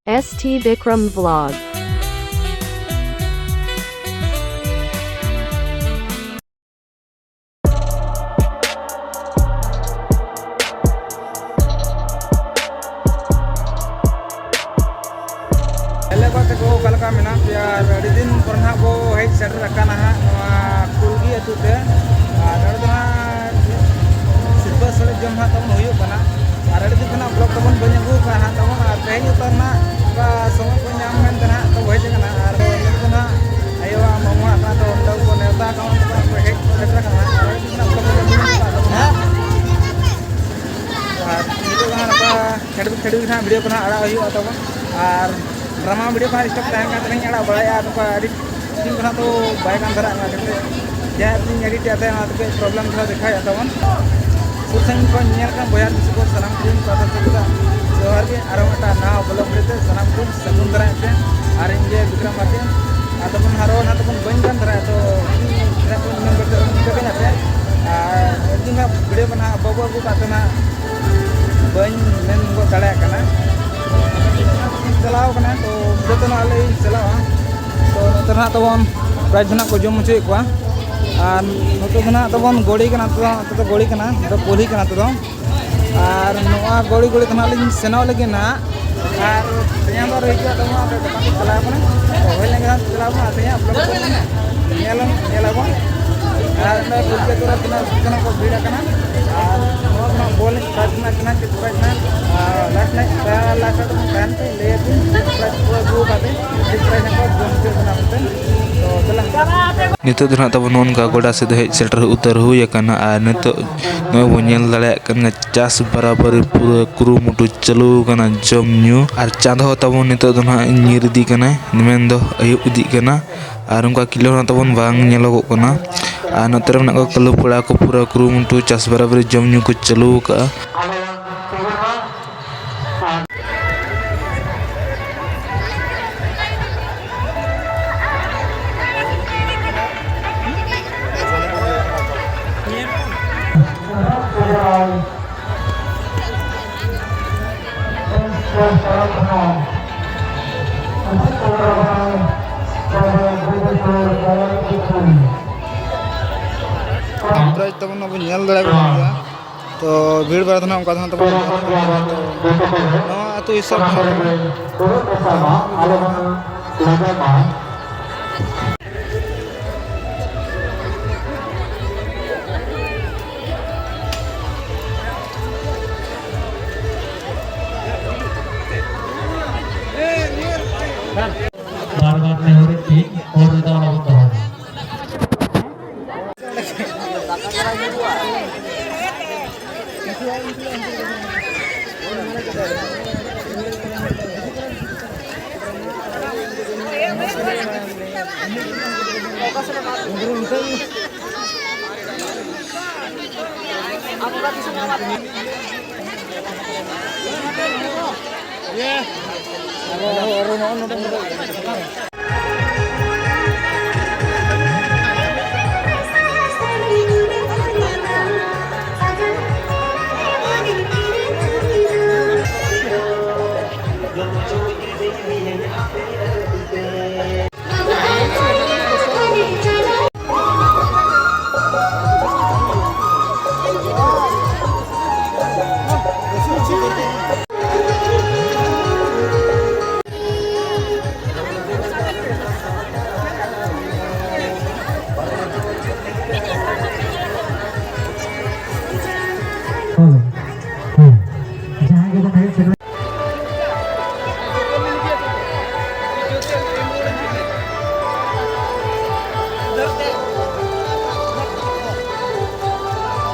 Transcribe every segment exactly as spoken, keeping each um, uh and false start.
S T Bikram Vlog. Hello ᱜᱟᱛᱮ ᱠᱚ, ᱚᱠᱟ ᱞᱮᱠᱟ ᱢᱮᱱᱟᱜ ᱯᱮᱭᱟ? ᱟᱨ ᱟᱹᱰᱤ ᱫᱤᱱ ᱯᱚᱨ ᱱᱟᱦᱟᱜ ᱵᱚ ᱦᱮᱡ ᱥᱮᱴᱮᱨ ᱟᱠᱟᱱᱟ ᱦᱟᱸᱜ ᱱᱚᱣᱟ ᱠᱩᱞᱜᱤ ᱟᱹᱛᱩ ᱛᱮ᱾ ᱟᱨ ᱱᱚᱰᱮ ᱫᱚ ᱦᱟᱸᱜ ᱥᱤᱨᱯᱟᱹ ᱥᱚᱲᱮ ᱡᱚᱢ ᱦᱟᱸᱜ ᱛᱟᱵᱚᱱ ᱦᱩᱭᱩᱜ ᱠᱟᱱᱟ᱾ ᱟᱨ ᱟᱹᱰᱤ ᱫᱤᱱ ᱠᱷᱚᱱᱟᱜ ᱵᱞᱚᱜ ᱛᱟᱵᱚᱱ ᱵᱟᱹᱧ ᱟᱹᱜᱩ ᱟᱠᱟᱫ ᱦᱟᱸᱜ ᱛᱟᱵᱚᱱ, ᱟᱨ ᱛᱮᱦᱮᱧ ᱩᱛᱟᱹᱨ ᱱᱟᱦᱟᱜ ᱚᱱᱠᱟ ᱥᱚᱢᱚᱭ ᱠᱚ ᱧᱟᱢ ᱢᱮᱱᱛᱮ ᱱᱟᱦᱟᱜ ᱛᱚ ᱦᱮᱡ ᱟᱠᱟᱱᱟ᱾ ᱟᱨ ᱱᱚᱰᱮ ᱫᱚ ᱱᱟᱦᱟᱜ ᱟᱭᱳᱣᱟᱜ ᱢᱟᱢᱩ ᱚᱲᱟᱜ ᱠᱟᱱᱟ, ᱛᱚ ᱚᱸᱰᱮ ᱠᱚ ᱱᱮᱣᱛᱟ ᱟᱠᱟᱫ ᱵᱚᱱᱟ, ᱛᱚ ᱦᱮᱡ ᱥᱮᱴᱮᱨ ᱟᱠᱟᱱᱟ ᱦᱟᱸᱜ᱾ ᱟᱨ ᱟᱹᱰᱤ ᱫᱤᱱ ᱠᱷᱚᱱᱟᱜ ᱵᱞᱚᱜ ᱵᱟᱹᱧ ᱟᱹᱜᱩ ᱟᱠᱟᱫ ᱛᱟᱵᱚᱱᱟ᱾ ᱟᱨ ᱱᱤᱛᱚᱜ ᱫᱚ ᱦᱟᱸᱜ ᱱᱚᱝᱠᱟ ᱪᱷᱟᱹᱰᱣᱤ ᱪᱷᱟᱹᱰᱣᱤ ᱜᱮ ᱦᱟᱸᱜ ᱵᱷᱤᱰᱤᱭᱳ ᱠᱚ ᱦᱟᱸᱜ ᱟᱲᱟᱜ ᱦᱩᱭᱩᱜᱼᱟ ᱛᱟᱵᱚᱱ᱾ ᱟᱨ ᱰᱨᱟᱢᱟ ᱵᱷᱤᱰᱤᱭᱳ ᱠᱚ ᱦᱟᱸᱜ ᱥᱴᱚᱠ ᱛᱟᱦᱮᱱ ᱠᱟᱱ ᱛᱟᱹᱞᱤᱧ, ᱟᱲᱟᱜ ᱵᱟᱲᱟᱭᱟ, ᱟᱨ ᱱᱚᱝᱠᱟ ᱮᱰᱤᱴ ᱴᱤᱢ ᱠᱚ ᱦᱟᱸᱜ ᱛᱚ ᱵᱟᱭ ᱜᱟᱱ ᱫᱷᱟᱨᱟᱜ ᱠᱟᱱᱟ, ᱠᱟᱹᱴᱤᱡ ᱡᱟᱦᱟᱸ ᱛᱤᱧ ᱮᱰᱤᱴ ᱮᱫ ᱛᱟᱦᱮᱸᱫ, ᱚᱱᱟ ᱛᱮᱜᱮ ᱯᱨᱚᱵᱞᱮᱢ ᱫᱷᱟᱨᱟ ᱫᱮᱠᱷᱟᱣᱮᱫ ᱛᱟᱵᱚᱱ᱾ ᱥᱩᱨ ᱥᱟᱺᱜᱤᱧ ᱠᱷᱚᱱ ᱧᱮᱞ ᱠᱟᱱ ᱵᱚᱭᱦᱟ ᱢᱤᱥᱤ ᱠᱚ ᱥᱟᱱᱟᱢ ᱠᱚ ᱯᱟᱦᱴᱟ ᱥᱮᱫ ᱠᱷᱚᱱᱟᱜ ᱡᱚᱦᱟᱨ ᱜᱮ, ᱟᱨᱚ ᱢᱤᱫᱴᱟᱝ ᱱᱟᱣᱟ ᱵᱞᱚᱜ ᱵᱷᱤᱰᱤᱭᱳ ᱛᱮ ᱥᱟᱱᱟᱢ ᱠᱚ ᱥᱟᱹᱜᱩᱱ ᱫᱟᱨᱟᱭ ᱯᱮ᱾ ᱟᱨ ᱤᱧ ᱜᱮ ᱵᱤᱠᱨᱚᱢ ᱢᱟᱨᱰᱤ᱾ ᱟᱫᱚ ᱵᱚᱱ ᱦᱟᱨᱚ ᱱᱟᱦᱟᱜ ᱫᱚᱵᱚᱱ ᱵᱟᱹᱧ ᱜᱟᱱ ᱫᱷᱟᱨᱟᱭᱟ, ᱛᱚ ᱤᱧ ᱱᱟᱦᱟᱜ ᱵᱚᱱ ᱢᱮᱱ ᱵᱟᱲᱟ ᱠᱟᱜ ᱯᱮ᱾ ᱟᱨ ᱤᱧ ᱦᱟᱸᱜ ᱵᱷᱤᱰᱤᱭᱳ ᱠᱚ ᱱᱟᱦᱟᱜ ᱵᱟᱵᱚ ᱟᱹᱜᱩ ᱠᱟᱜ ᱛᱮ ᱱᱟᱦᱟᱜ ᱵᱟᱹᱧ ᱢᱮᱱ ᱜᱚᱫ ᱫᱟᱲᱮᱭᱟᱜ ᱠᱟᱱᱟ᱾ ᱪᱟᱞᱟᱣ ᱠᱟᱱᱟ, ᱛᱚ ᱵᱷᱤᱰᱤᱭᱳ ᱫᱚ ᱱᱟᱦᱟᱜ ᱞᱮ ᱪᱟᱞᱟᱣᱟ᱾ ᱛᱚ ᱱᱚᱛᱮ ᱱᱟᱦᱟᱜ ᱛᱟᱵᱚᱱ ᱯᱨᱟᱭᱤᱡᱽ ᱱᱟᱦᱟᱜ ᱠᱚ ᱡᱚᱢ ᱦᱚᱪᱚᱭᱮᱫ ᱠᱚᱣᱟ᱾ ᱟᱨ ᱱᱚᱛᱮ ᱫᱚ ᱱᱟᱦᱟᱜ ᱛᱟᱵᱚᱱ ᱜᱚᱲᱤ ᱠᱟᱱᱟ, ᱱᱚᱛᱮ ᱫᱚ, ᱱᱚᱛᱮ ᱫᱚ ᱜᱚᱲᱤ ᱠᱟᱱᱟ, ᱱᱚᱛᱮ ᱫᱚ ᱠᱩᱞᱦᱤ ᱠᱟᱱᱟ ᱱᱚᱛᱮ ᱫᱚ᱾ ᱟᱨ ᱱᱚᱣᱟ ᱜᱚᱲᱤ ᱜᱚᱲᱤ ᱛᱮ ᱱᱟᱦᱟᱜ ᱞᱤᱧ ᱥᱮᱱᱚᱜ ᱞᱟᱹᱜᱤᱫ ᱱᱟᱦᱟᱜ᱾ ᱟᱨ ᱛᱮᱦᱮᱧ ᱫᱚ ᱟᱨᱚ ᱦᱤᱡᱩᱜᱼᱟ, ᱛᱟᱵᱚᱱ ᱟᱯᱮ ᱫᱚᱠᱟᱱ ᱞᱤᱧ ᱪᱟᱞᱟᱣ ᱠᱟᱱᱟ᱾ ᱛᱚ ᱦᱳᱭ ᱞᱮᱱᱠᱷᱟᱱ ᱪᱟᱞᱟᱣ ᱵᱚᱱ, ᱟᱨ ᱛᱮᱦᱮᱧᱟᱜ ᱵᱞᱚᱜ ᱠᱚ ᱧᱮᱞ, ᱧᱮᱞ ᱟᱵᱚᱱ᱾ ᱟᱨ ᱚᱸᱰᱮ ᱠᱩᱞᱦᱤ ᱟᱹᱛᱩ ᱨᱮ ᱛᱤᱱᱟᱹᱜ ᱡᱚᱱ ᱠᱚ ᱵᱷᱤᱲ ᱟᱠᱟᱱᱟ᱾ ᱟᱨ ᱱᱚᱣᱟ ᱠᱷᱚᱱᱟᱜ ᱵᱚᱞ ᱮᱱᱮᱡ ᱯᱨᱟᱭᱤᱡᱽ ᱨᱮᱱᱟᱜ ᱛᱤᱱᱟᱹᱜ ᱪᱮᱫ ᱯᱨᱟᱭᱤᱡᱽ ᱨᱮᱱᱟᱜ, ᱟᱨ ᱞᱟᱥᱴ ᱱᱟᱭᱤᱴ ᱞᱟᱥᱴ ᱨᱮ ᱛᱟᱦᱮᱱ ᱯᱮ, ᱞᱟᱹᱭ ᱟᱯᱮ ᱯᱨᱟᱭᱤᱡᱽ ᱠᱚ ᱟᱹᱜᱩ ᱟᱠᱟᱫ ᱯᱮ, ᱪᱮᱫ ᱯᱨᱟᱭᱤᱡᱽ ᱦᱟᱸᱜ ᱠᱚ ᱡᱚᱢ ᱦᱚᱪᱚᱭᱮᱫ ᱵᱚᱱᱟ ᱢᱮᱱᱛᱮ᱾ ᱛᱚ ᱪᱟᱞᱟᱜ᱾ ᱱᱤᱛᱚᱜ ᱫᱚ ᱱᱟᱦᱟᱜ ᱛᱟᱵᱚᱱ ᱱᱚᱜᱼᱚ ᱱᱚᱝᱠᱟ ᱜᱚᱰᱟ ᱥᱮᱫ ᱦᱮᱡ ᱥᱮᱴᱮᱨ ᱩᱛᱟᱹᱨ ᱦᱩᱭ ᱟᱠᱟᱱᱟ᱾ ᱟᱨ ᱱᱤᱛᱚᱜ ᱱᱚᱜᱼᱚᱭ ᱵᱚᱱ ᱧᱮᱞ ᱫᱟᱲᱮᱭᱟᱜ ᱠᱟᱱᱟ, ᱪᱟᱥ ᱵᱟᱨᱟᱵᱟᱨᱤ ᱯᱩᱨᱟᱹ ᱠᱩᱨᱩᱢᱩᱴᱩ ᱪᱟᱹᱞᱩ ᱟᱠᱟᱱᱟ, ᱡᱚᱢ ᱧᱩ᱾ ᱟᱨ ᱪᱟᱸᱫ ᱦᱚᱸ ᱛᱟᱵᱚᱱ ᱱᱤᱛᱚᱜ ᱫᱚ ᱱᱟᱦᱟᱜ ᱧᱤᱨ ᱤᱫᱤ ᱠᱟᱱᱟᱭ, ᱢᱮᱱᱫᱚ ᱟᱹᱭᱩᱵ ᱤᱫᱤᱜ ᱠᱟᱱᱟ᱾ ᱟᱨ ᱚᱱᱠᱟ ᱠᱤᱞᱳ ᱦᱚᱸ ᱛᱟᱵᱚᱱ ᱵᱟᱝ ᱧᱮᱞᱚᱜᱚᱜ ᱠᱟᱱᱟ᱾ ᱟᱨ ᱱᱚᱛᱮ ᱨᱮ ᱢᱮᱱᱟᱜ ᱠᱚᱣᱟ ᱠᱟᱹᱞᱩ ᱯᱮᱲᱟ ᱠᱚ, ᱯᱩᱨᱟᱹ ᱠᱩᱨᱩᱢᱩᱴᱩ ᱪᱟᱥ ᱵᱟᱨᱟᱵᱟᱨᱤ ᱡᱚᱢ ᱧᱩ ᱠᱚ ᱪᱟᱹᱞᱩ ᱟᱠᱟᱫᱼᱟ᱾ ᱯᱨᱟᱭᱤᱡᱽ ᱛᱟᱵᱚᱱ ᱢᱟᱵᱚᱱ ᱧᱮᱞ ᱫᱟᱲᱮᱭᱟᱜ ᱠᱟᱱ ᱜᱮᱭᱟ᱾ ᱛᱚ ᱵᱷᱤᱲ ᱵᱟᱲᱟ ᱫᱚ ᱱᱟᱦᱟᱜ ᱚᱱᱠᱟ ᱫᱚ ᱱᱟᱦᱟᱜ ᱛᱟᱵᱚᱱ ᱧᱮᱞ ᱧᱟᱢᱚᱜ ᱠᱟᱱᱟ᱾ ᱛᱚ ᱱᱚᱣᱟ ᱟᱹᱛᱩ ᱦᱤᱥᱟᱹᱵ ᱛᱮ ᱵᱟᱨ ᱵᱟᱨ ᱱᱮᱦᱚᱨ ᱴᱷᱤᱠ ᱦᱚᱨ ᱨᱮᱫᱚ ᱟᱞᱚᱵᱚᱱ ᱫᱚᱦᱚᱭ ᱢᱟ᱾ ᱦᱮᱞᱳ᱾ ᱦᱮᱸ᱾ ᱡᱟᱦᱟᱸᱭ ᱜᱮᱵᱚᱱ ᱦᱮᱡ ᱥᱮᱴᱮᱨ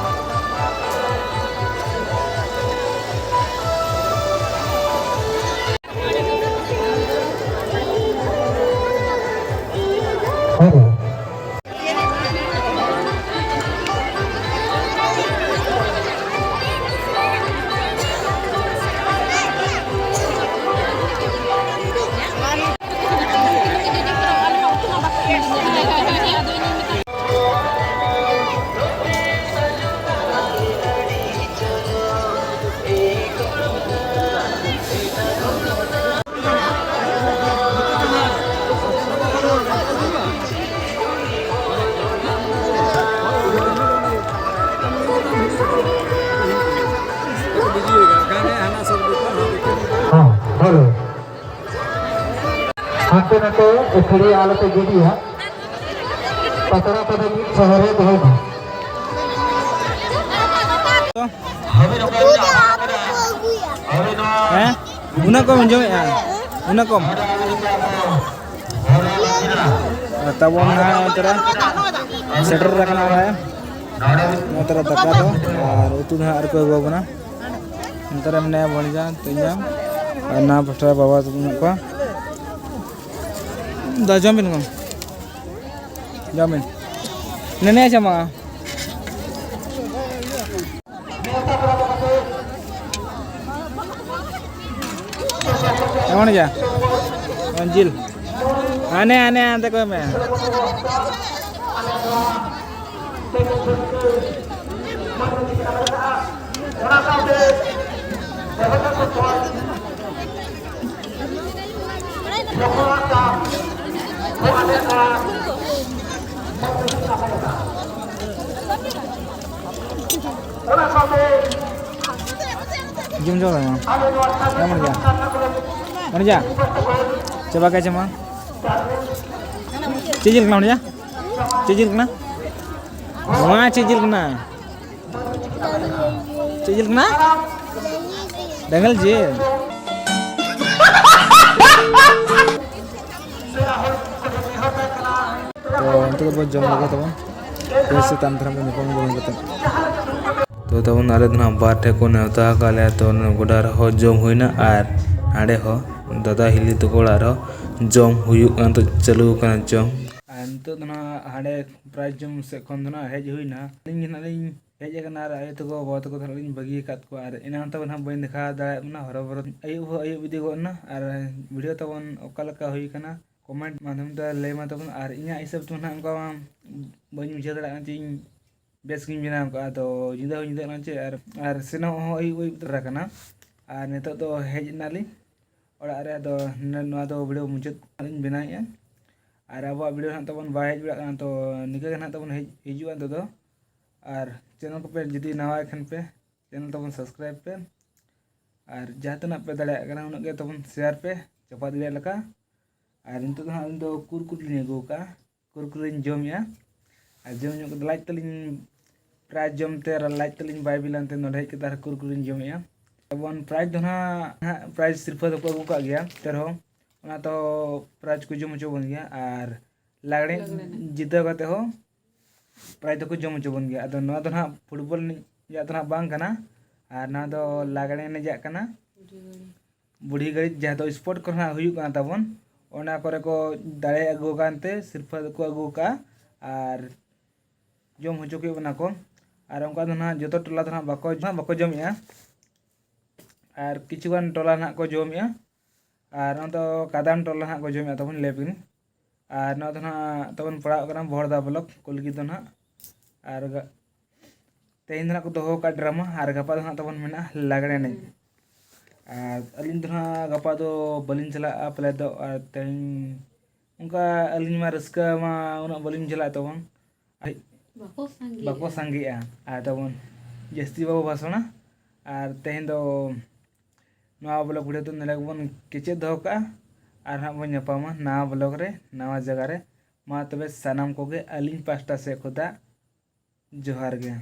ᱦᱮᱞᱳ᱾ ᱱᱚᱛᱮ ᱟᱹᱛᱷᱟᱹᱲᱤᱭᱟᱹ ᱟᱞᱚᱯᱮ ᱜᱤᱰᱤᱭᱟ᱾ ᱯᱟᱛᱲᱟ ᱠᱚᱫᱚ ᱢᱤᱫ ᱥᱚᱦᱚᱨ ᱨᱮ ᱫᱚᱦᱚᱭ ᱢᱟ᱾ ᱦᱮᱸ? ᱩᱱᱟᱹᱜ ᱠᱚᱢ ᱡᱚᱢᱮᱜᱼᱟ? ᱩᱱᱟᱹᱜ ᱠᱚᱢ? ᱛᱟᱵᱚᱱ ᱱᱟᱦᱟᱜ ᱱᱚᱛᱮ ᱨᱮ ᱥᱮᱴᱮᱨ ᱟᱠᱟᱱᱟ ᱱᱚᱜᱼᱚᱭ ᱱᱚᱛᱮ ᱨᱮ ᱫᱟᱠᱟ ᱫᱚ, ᱟᱨ ᱩᱛᱩ ᱫᱚ ᱦᱟᱸᱜ ᱟᱨ ᱠᱚ ᱟᱹᱜᱩ ᱟᱵᱚᱱᱟ᱾ ᱱᱚᱛᱮ ᱨᱮ ᱢᱮᱱᱟᱭᱟ ᱵᱷᱚᱱᱡᱟ, ᱛᱮᱧᱡᱟ, ᱟᱨ ᱱᱚᱣᱟ ᱯᱟᱥᱴᱟ ᱨᱮ ᱵᱟᱵᱟ ᱛᱟᱠᱚ ᱢᱮᱱᱟᱜ ᱠᱚᱣᱟ᱾ ᱫᱟ ᱡᱚᱢ ᱵᱤᱱ ᱜᱚ᱾ ᱡᱚᱢ ᱵᱤᱱ᱾ ᱱᱮᱱᱮ ᱪᱟᱢᱟ᱾ ᱮᱢᱚᱱ ᱜᱮᱭᱟ᱾ ᱡᱤᱞ᱾ ᱦᱟᱱᱮ, ᱦᱟᱱᱮ, ᱦᱟᱱᱛᱮ ᱠᱚᱭ ᱢᱮ᱾ ᱡᱚᱢ ᱪᱟᱵᱟ ᱠᱮᱫᱟᱢ? ᱦᱮᱸ, ᱢᱚᱱᱤᱡᱟ᱾ ᱢᱚᱱᱤᱡᱟ, ᱪᱟᱵᱟ ᱠᱮᱫ ᱪᱮ ᱢᱟ? ᱪᱮᱫ ᱡᱤᱞ ᱠᱟᱱᱟ, ᱢᱚᱱᱤᱡᱟ? ᱪᱮᱫ ᱡᱤᱞ ᱠᱟᱱᱟ? ᱱᱚᱣᱟ ᱪᱮᱫ ᱡᱤᱞ ᱠᱟᱱᱟ? ᱪᱮᱫ ᱡᱤᱞ ᱠᱟᱱᱟ? ᱰᱟᱝᱜᱟᱞ ᱡᱤᱞ᱾ ᱛᱚ, ᱱᱤᱛᱚᱜ ᱫᱚᱵᱚᱱ ᱡᱚᱢ ᱞᱮᱜᱮ ᱛᱟᱵᱚᱱ᱾ ᱯᱷᱤᱨ ᱥᱮ ᱛᱟᱭᱚᱢ ᱫᱟᱨᱟᱢ ᱵᱚᱱ ᱧᱟᱯᱟᱢᱟ ᱡᱚᱢ ᱠᱟᱛᱮ᱾ ᱛᱚ, ᱛᱟᱵᱚᱱ ᱟᱞᱮ ᱫᱚ ᱱᱟᱦᱟᱜ ᱵᱟᱨ ᱴᱷᱮᱡ ᱠᱚ ᱱᱮᱣᱛᱟ ᱟᱠᱟᱫ ᱞᱮᱭᱟ᱾ ᱛᱚ, ᱱᱚᱣᱟ ᱜᱚᱰᱟ ᱨᱮᱦᱚᱸ ᱡᱚᱢ ᱦᱩᱭᱱᱟ ᱟᱨ ᱦᱟᱸᱰᱮ ᱦᱚᱸ ᱫᱟᱫᱟ ᱦᱤᱞᱤ ᱛᱟᱠᱚ ᱚᱲᱟᱜ ᱨᱮᱦᱚᱸ ᱡᱚᱢ ᱦᱩᱭᱩᱜ ᱠᱟᱱᱟ᱾ ᱛᱚ, ᱪᱟᱹᱞᱩ ᱟᱠᱟᱱᱟ ᱡᱚᱢ᱾ ᱟᱨ ᱱᱤᱛᱚᱜ ᱫᱚ ᱱᱟᱦᱟᱜ ᱦᱟᱸᱰᱮ prize ᱡᱚᱢ ᱥᱮᱫ ᱠᱷᱚᱱ ᱫᱚ ᱱᱟᱦᱟᱜ ᱦᱮᱡ ᱦᱩᱭᱱᱟ᱾ ᱟᱹᱞᱤᱧ ᱜᱮ ᱱᱟᱦᱟᱜ ᱞᱤᱧ ᱦᱮᱡ ᱟᱠᱟᱱᱟ ᱟᱨ ᱟᱭᱳ ᱛᱟᱠᱚ, ᱵᱟᱵᱟ ᱛᱟᱠᱚ ᱫᱚ ᱱᱟᱦᱟᱜ ᱞᱤᱧ ᱵᱟᱹᱜᱤ ᱟᱠᱟᱫ ᱠᱚᱣᱟ᱾ ᱟᱨ ᱮᱱᱟᱝ ᱛᱟᱵᱚᱱ ᱱᱟᱦᱟᱜ ᱵᱟᱹᱧ ᱫᱮᱠᱷᱟᱣ ᱫᱟᱲᱮᱭᱟᱜ ᱵᱚᱱᱟ, ᱦᱚᱨᱚᱵᱚᱨᱚ ᱟᱹᱭᱩᱵ ᱦᱚᱸ ᱟᱹᱭᱩᱵ ᱤᱫᱤ ᱜᱚᱫ ᱮᱱᱟ᱾ ᱟᱨ video ᱛᱟᱵᱚᱱ ᱚᱠᱟ ᱞᱮᱠᱟ ᱦᱩᱭ ᱟᱠᱟᱱᱟ, comment ᱢᱟᱫᱽᱫᱷᱚᱢ ᱛᱮ ᱞᱟᱹᱭ ᱢᱟ ᱛᱟᱵᱚᱱ᱾ ᱟᱨ ᱤᱧᱟᱹᱜ ᱦᱤᱥᱟᱹᱵ ᱛᱮ ᱱᱟᱦᱟᱜ ᱚᱱᱠᱟ ᱢᱟ ᱵᱟᱹᱧ ᱵᱩᱡᱷᱟᱹᱣ ᱫᱟᱲᱮᱭᱟᱜ ᱠᱟᱱᱟ ᱡᱮ ᱤᱧ ᱵᱮᱥ ᱜᱤᱧ ᱵᱮᱱᱟᱣ ᱠᱟᱜᱼᱟ᱾ ᱟᱫᱚ ᱧᱤᱫᱟᱹ ᱦᱚᱸ ᱧᱤᱫᱟᱹᱜ ᱠᱟᱱᱟ ᱪᱮ, ᱟᱨ, ᱟᱨ ᱥᱮᱱᱚᱜ ᱦᱚᱸ ᱟᱹᱭᱩᱵ ᱟᱹᱭᱩᱵ ᱛᱚᱨᱟ ᱠᱟᱱᱟ᱾ ᱟᱨ ᱱᱤᱛᱚᱜ ᱫᱚ ᱦᱮᱡ ᱮᱱᱟᱞᱤᱧ ᱚᱲᱟᱜ ᱨᱮ᱾ ᱟᱫᱚ ᱱᱚᱣᱟ ᱫᱚ video ᱢᱩᱪᱟᱹᱫ ᱞᱤᱧ ᱵᱮᱱᱟᱣᱮᱫᱼᱟ᱾ ᱟᱨ ᱟᱵᱚᱣᱟᱜ video ᱱᱟᱦᱟᱜ ᱛᱟᱵᱚᱱ ᱵᱟᱭ ᱦᱮᱡ ᱵᱟᱲᱟᱜ ᱠᱟᱱᱟ, ᱛᱚ ᱱᱤᱝᱠᱟᱹ ᱜᱮ ᱱᱟᱦᱟᱜ ᱛᱟᱵᱚᱱ ᱦᱮᱡ ᱦᱤᱡᱩᱜᱼᱟ ᱱᱤᱛᱚᱜ ᱫᱚ᱾ ᱟᱨ channel ᱠᱚᱯᱮ ᱡᱩᱫᱤ ᱱᱟᱣᱟ ᱠᱷᱟᱱ ᱯᱮ, channel ᱛᱟᱵᱚᱱ subscribe ᱯᱮ᱾ ᱟᱨ ᱡᱟᱦᱟᱸ ᱛᱤᱱᱟᱹᱜ ᱯᱮ ᱫᱟᱲᱮᱭᱟᱜ ᱠᱟᱱᱟ ᱩᱱᱟᱹᱜ ᱜᱮ ᱛᱟᱵᱚᱱ share ᱯᱮ, ᱪᱟᱯᱟᱫ ᱜᱤᱰᱤᱭᱟᱜ ᱞᱮᱠᱟ᱾ ᱟᱨ ᱱᱤᱛᱚᱜ ᱫᱚ ᱦᱟᱸᱜ ᱟᱹᱞᱤᱧ ᱫᱚ ᱠᱩᱨᱠᱩᱨᱤ ᱞᱤᱧ ᱟᱹᱜᱩ ᱟᱠᱟᱫᱼᱟ, ᱠᱩᱨᱠᱩᱨᱤᱧ ᱡᱚᱢᱮᱜᱼᱟ᱾ ᱟᱨ ᱡᱚᱢ ᱧᱚᱜ ᱠᱟᱛᱮ ᱞᱟᱡ ᱛᱟᱹᱞᱤᱧ, ᱯᱨᱟᱭ ᱡᱚᱢ ᱛᱮ ᱟᱨ ᱞᱟᱡ ᱛᱟᱹᱞᱤᱧ ᱵᱟᱭ ᱵᱤᱞᱟᱱ ᱛᱮ ᱱᱚᱰᱮ ᱦᱮᱡ ᱠᱟᱛᱮ ᱟᱨ ᱠᱩᱨᱠᱩᱨᱤᱧ ᱡᱚᱢᱮᱜᱼᱟ᱾ ᱡᱮᱢᱚᱱ ᱯᱨᱟᱭᱤᱡᱽ ᱫᱚ ᱱᱟᱦᱟᱜ, ᱱᱟᱦᱟᱜ ᱯᱨᱟᱭᱤᱡᱽ ᱥᱤᱨᱯᱟᱹ ᱫᱚᱠᱚ ᱟᱹᱜᱩ ᱠᱟᱜ ᱜᱮᱭᱟ, ᱮᱱᱛᱮ ᱨᱮᱦᱚᱸ ᱚᱱᱟ ᱛᱚ ᱯᱨᱟᱭᱤᱡᱽ ᱠᱚ ᱡᱚᱢ ᱦᱚᱪᱚ ᱵᱚᱱ ᱜᱮᱭᱟ᱾ ᱟᱨ ᱞᱟᱜᱽᱲᱮ ᱞᱟᱜᱽᱲᱮ ᱮᱱᱮᱡ᱾ ᱡᱤᱛᱟᱹᱣ ᱠᱟᱛᱮ ᱦᱚᱸ ᱯᱨᱟᱭᱤᱡᱽ ᱫᱚᱠᱚ ᱡᱚᱢ ᱦᱚᱪᱚ ᱵᱚᱱ ᱜᱮᱭᱟ᱾ ᱟᱫᱚ ᱱᱚᱣᱟ ᱫᱚ ᱱᱟᱦᱟᱜ ᱯᱷᱩᱴᱵᱚᱞ ᱮᱱᱮᱡ ᱨᱮᱭᱟᱜ ᱫᱚ ᱱᱟᱦᱟᱜ ᱵᱟᱝ ᱠᱟᱱᱟ, ᱟᱨ ᱱᱚᱣᱟ ᱫᱚ ᱞᱟᱜᱽᱲᱮ ᱮᱱᱮᱡᱟᱜ ᱠᱟᱱᱟ᱾ ᱵᱩᱰᱷᱤ ᱜᱟᱹᱲᱤ ᱡᱟᱦᱟᱸ ᱫᱚ ᱥᱯᱳᱨᱴ ᱠᱚᱨᱮ ᱱᱟᱦᱟᱜ ᱦᱩᱭᱩᱜ ᱠᱟᱱᱟ ᱛᱟᱵᱚᱱ, ᱚᱱᱟ ᱠᱚᱨᱮ ᱠᱚ ᱫᱟᱲᱮ ᱟᱹᱜᱩ ᱟᱠᱟᱱ ᱛᱮ ᱥᱤᱨᱯᱟᱹ ᱫᱚᱠᱚ ᱟᱹᱜᱩ ᱟᱠᱟᱫᱼᱟ ᱟᱨ ᱡᱚᱢ ᱦᱚᱪᱚ ᱠᱮᱫ ᱵᱚᱱᱟ ᱠᱚ᱾ ᱟᱨ ᱚᱱᱠᱟ ᱫᱚ ᱱᱟᱦᱟᱜ ᱡᱚᱛᱚ ᱴᱚᱞᱟ ᱫᱚ ᱱᱟᱦᱟᱜ ᱵᱟᱠᱚ, ᱵᱟᱠᱚ ᱡᱚᱢᱮᱜᱼᱟ᱾ ᱟᱨ ᱠᱤᱪᱷᱩ ᱜᱟᱱ ᱴᱚᱞᱟ ᱱᱟᱦᱟᱜ ᱠᱚ ᱡᱚᱢᱮᱜᱼᱟ᱾ ᱟᱨ ᱱᱚᱣᱟ ᱫᱚ ᱠᱟᱫᱟᱢ ᱴᱚᱞᱟ ᱱᱟᱦᱟᱜ ᱠᱚ ᱡᱚᱢᱮᱜᱼᱟ ᱛᱟᱵᱚᱱ, ᱞᱟᱹᱭ ᱟᱯᱮ ᱠᱟᱹᱱᱟᱹᱧ᱾ ᱟᱨ ᱱᱚᱣᱟ ᱫᱚ ᱱᱟᱦᱟᱜ ᱛᱟᱵᱚᱱ ᱯᱟᱲᱟᱜ ᱠᱟᱱᱟ ᱵᱚᱦᱚᱲᱫᱟ ᱵᱞᱚᱠ, ᱠᱩᱞᱜᱤ ᱫᱚ ᱱᱟᱦᱟᱜ᱾ ᱟᱨ ᱜᱟ-, ᱛᱮᱦᱮᱧ ᱫᱚ ᱱᱟᱦᱟᱜ ᱠᱚ ᱫᱚᱦᱚ ᱟᱠᱟᱫ ᱰᱨᱟᱢᱟ, ᱟᱨ ᱜᱟᱯᱟ ᱫᱚ ᱱᱟᱦᱟᱜ ᱛᱟᱵᱚᱱ ᱢᱮᱱᱟᱜᱼᱟ ᱞᱟᱜᱽᱲᱮ ᱮᱱᱮᱡ᱾ ᱟᱨ ᱟᱹᱞᱤᱧ ᱫᱚ ᱱᱟᱦᱟᱜ ᱜᱟᱯᱟ ᱫᱚ ᱵᱟᱹᱞᱤᱧ ᱪᱟᱞᱟᱜᱼᱟ ᱯᱟᱞᱮ ᱫᱚ, ᱟᱨ ᱛᱮᱦᱮᱧ ᱚᱱᱠᱟ ᱟᱹᱞᱤᱧ ᱢᱟ ᱨᱟᱹᱥᱠᱟᱹ ᱢᱟ ᱩᱱᱟᱹᱜ ᱵᱟᱹᱞᱤᱧ ᱪᱟᱞᱟᱜ ᱛᱟᱵᱚᱱ᱾ ᱵᱟᱠᱚ ᱥᱟᱸᱜᱮᱜᱼᱟ᱾ ᱵᱟᱠᱚ ᱥᱟᱸᱜᱮᱜᱼᱟ᱾ ᱟᱨ ᱛᱟᱵᱚᱱ ᱡᱟᱹᱥᱛᱤ ᱵᱟᱵᱚ ᱵᱷᱟᱥᱚᱱᱟ᱾ ᱟᱨ ᱛᱮᱦᱮᱧ ᱫᱚ ᱱᱚᱣᱟ ᱵᱞᱚᱜ ᱵᱷᱤᱰᱤᱭᱳ ᱫᱚ ᱱᱚᱰᱮ ᱜᱮᱵᱚᱱ ᱠᱮᱪᱮᱫ ᱫᱚᱦᱚ ᱠᱟᱜᱼᱟ᱾ ᱟᱨ ᱦᱟᱸᱜ ᱵᱚᱱ ᱧᱟᱯᱟᱢᱟ ᱱᱟᱣᱟ ᱵᱞᱚᱜ ᱨᱮ, ᱱᱟᱣᱟ ᱡᱟᱭᱜᱟ ᱨᱮ᱾ ᱢᱟ ᱛᱚᱵᱮ ᱥᱟᱱᱟᱢ ᱠᱚᱜᱮ ᱟᱹᱞᱤᱧ ᱯᱟᱦᱴᱟ ᱥᱮᱫ ᱠᱷᱚᱱᱟᱜ ᱡᱚᱦᱟᱨ ᱜᱮ᱾